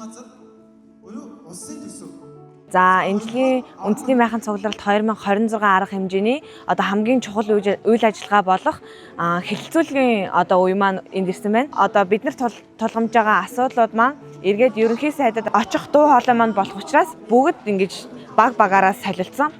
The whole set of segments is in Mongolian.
Газар буюу улсын төсөв. За, эмнэлгийн үндэсний майхан цугларалт 2026 арга хэмжээний одоо хамгийн чухал үйл ажиллагаа болох хэлэлцүүлгийн одоо үе маань энд ирсэн байна. Одоо бид нар тулгамж байгаа асуудлууд маань эргээд ерөнхий сайдад очих дуу хоолой маань болох учраас бүгд ингэж баг багаараа солилцсон.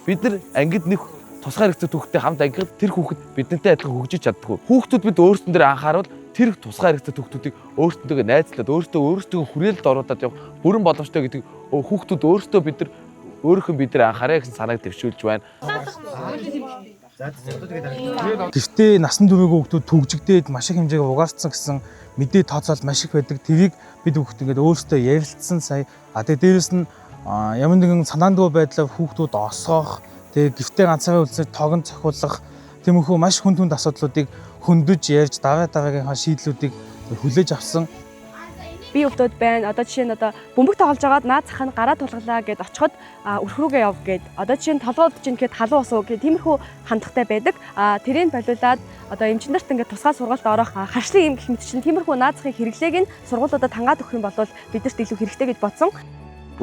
Бид нар ангид нэг тусгай хэрэгцээ хүүхдтэй хамт ангид тэр хүүхэд бидэнтэй адилхан хөгжиж чаддаггүй. Хүүхдүүд бид өөрсдөн дээр анхааруул тэр тусгай хэрэгцээ хүүхдүүдийг өөрсдөндөө найзлаад өөртөө өөрсдөө хүрээлэлд оруулаад явах бүрэн боломжтой гэдэг хүүхдүүд өөрсдөө бид нар өөрийнхөө бид нар анхаарай гэсэн санааг дэвшүүлж байна. Гэртээ насан туршийн хүүхдүүд түгжигдээд маш их хэмжээгээр угаарцсан гэсэн мэдээ тооцоол маш их байдаг. Тэрийг бид хүүхд ингээд өөрсдөө ярилцсан сая. А тэгээ дээрэс нь ямар нэгэн санаандгүй байдлаар хүүхдүүд осгох, тэгээ гэртээ ганцаараа үлдсээр тогон цохиулах тиймэрхүү маш хүн түнд асуудлуудыг хөндөж ярьж дараа дараагийнхаа шийдлүүдийг хүлээж авсан. Би өвдөд байна. Одоо жишээ нь одоо бөмбөг тоглож байгаад наад зах нь гараа тулгалаа гэд очиход өрх рүүгээ яв гэд. Одоо жишээ нь толгой өвдөж чинь гэхэд халуун ус уу гэх тиймэрхүү хандлагатай байдаг. Тэрийг болиулаад одоо эмчин нарт ингээд тусгай сургалт орох харшлын эм гэх мэт чинь тиймэрхүү наад захын хэрэглээг нь сургуулиудад хангаад өгөх юм бол бидэрт илүү хэрэгтэй гэж бодсон.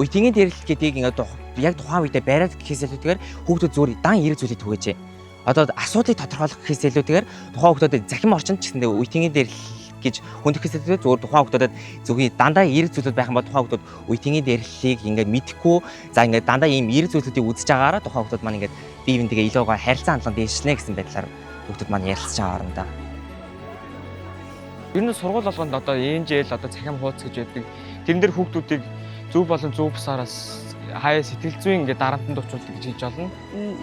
Үеийн дээрлэл гэдгийг ингээд яг тухайн үедээ бариад гэхээс илүүтэйгээр хүүхдүүд зүгээр дан эрэг зүйлийг түгээжээ. Одоо асуудлыг тодорхойлох гэхээс илүүтэйгээр тухайн хүүхдүүдэд захим орчинд ч гэсэндээ үеийн дээрлэл гэж хүндэтгэхээс илүүтэйгээр зүгээр тухайн хүүхдүүдэд зөвхөн дандаа эрэг зүйлүүд байх юм бол тухайн хүүхдүүд үеийн дээрлэлийг ингээд мэдэхгүй, за ингээд дандаа ийм эрэг зүйлүүдийг үзэж байгаараа тухайн хүүхдүүд маань ингээд бие биентэйгээ илүү гоо харилцаа хандлага дээшлэнэ гэсэн байдлаар хүүхдүүд маань ярилцж байгаа орондоо. Ер нь сургууль болгонд одоо энжэл одоо цахим хууц гэж байдаг. Тэрэн дээр хүүхдүүдийг зөв болон зөв бусаараас хаяа сэтгэл зүйн ингээд дарамтанд очуулдаг гэж хэлж болно.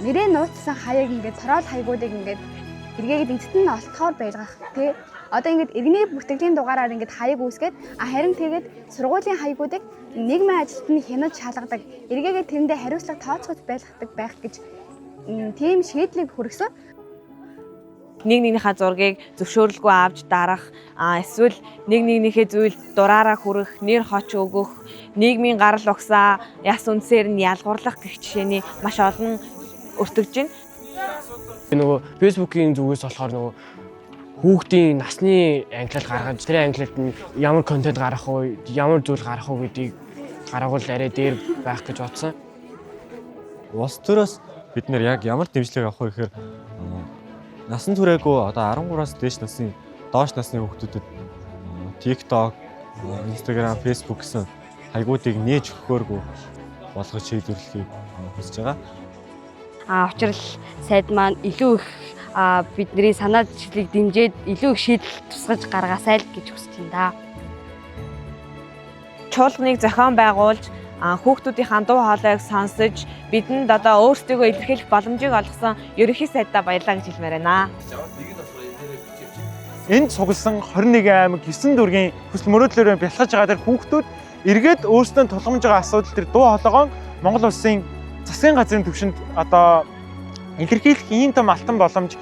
Нэрээ нууцсан хаяг ингээд тороол хаягуудыг ингээд эргээгээд эцэст нь олтохоор байлгах тий. Одоо ингээд иргэний бүртгэлийн дугаараар ингээд хаяг үүсгээд харин тэгээд сургуулийн хаягуудыг нийгмийн ажилт нь хянаж шалгадаг. Эргээгээд тэрэндээ хариуцлага тооцоож байлгадаг байх гэж тийм шийдлийг хүргэсэн. Нэг нэгнийхээ зургийг зөвшөөрлгүй авч дарах, эсвэл нэг нэгнийхээ зүйл дураараа хүрэх, нэр хоч өгөх, нийгмийн гарал угсаа яс үндсээр нь ялгуурлах гэх жишээний маш олон өртөгж байна. Нөгөө Facebook-ийн зүгээс болохоор нөгөө хүүхдийн насны ангилал гаргаж тэр ангилалд нь ямар контент гаргах уу, ямар зүйл гаргах уу гэдгийг гаргавал арай дээр байх гэж бодсон. Улс төрөөс бид нэр яг ямар дэмжлэг авах вэ гэхээр насан туршаагүй одоо 13-аас дээш насны доош насны хүүхдүүдэд TikTok, Instagram, Facebook гэсэн хаягуудыг нээж өгөхөөргүй болгож шийдвэрлэхийг хүсэж байгаа. Учрал сайд маань илүү их бидний санаа зовчлыг дэмжиж илүү их шийдэл тусгаж гаргаасай л гэж хүсэж байна да. Чуулганыг зохион байгуулж хүүхдүүдийн дуу хоолойг сонсож бидэнд одоо өөрсдийгөө илэрхийлэх боломжийг олгосон ерөнхий сайдаа баярлалаа гэж хэлмээр байна. Энд цугласан 21 аймаг 9 дүүргийн хүсэл мөрөөдлөөрөө бялхаж байгаа тэр хүүхдүүд эргээд өөрсдөө тулгамж байгаа асуудал тэр дуу хоолойгоо Монгол улсын засгийн газрын түвшинд одоо илэрхийлэх ийм том алтан боломж.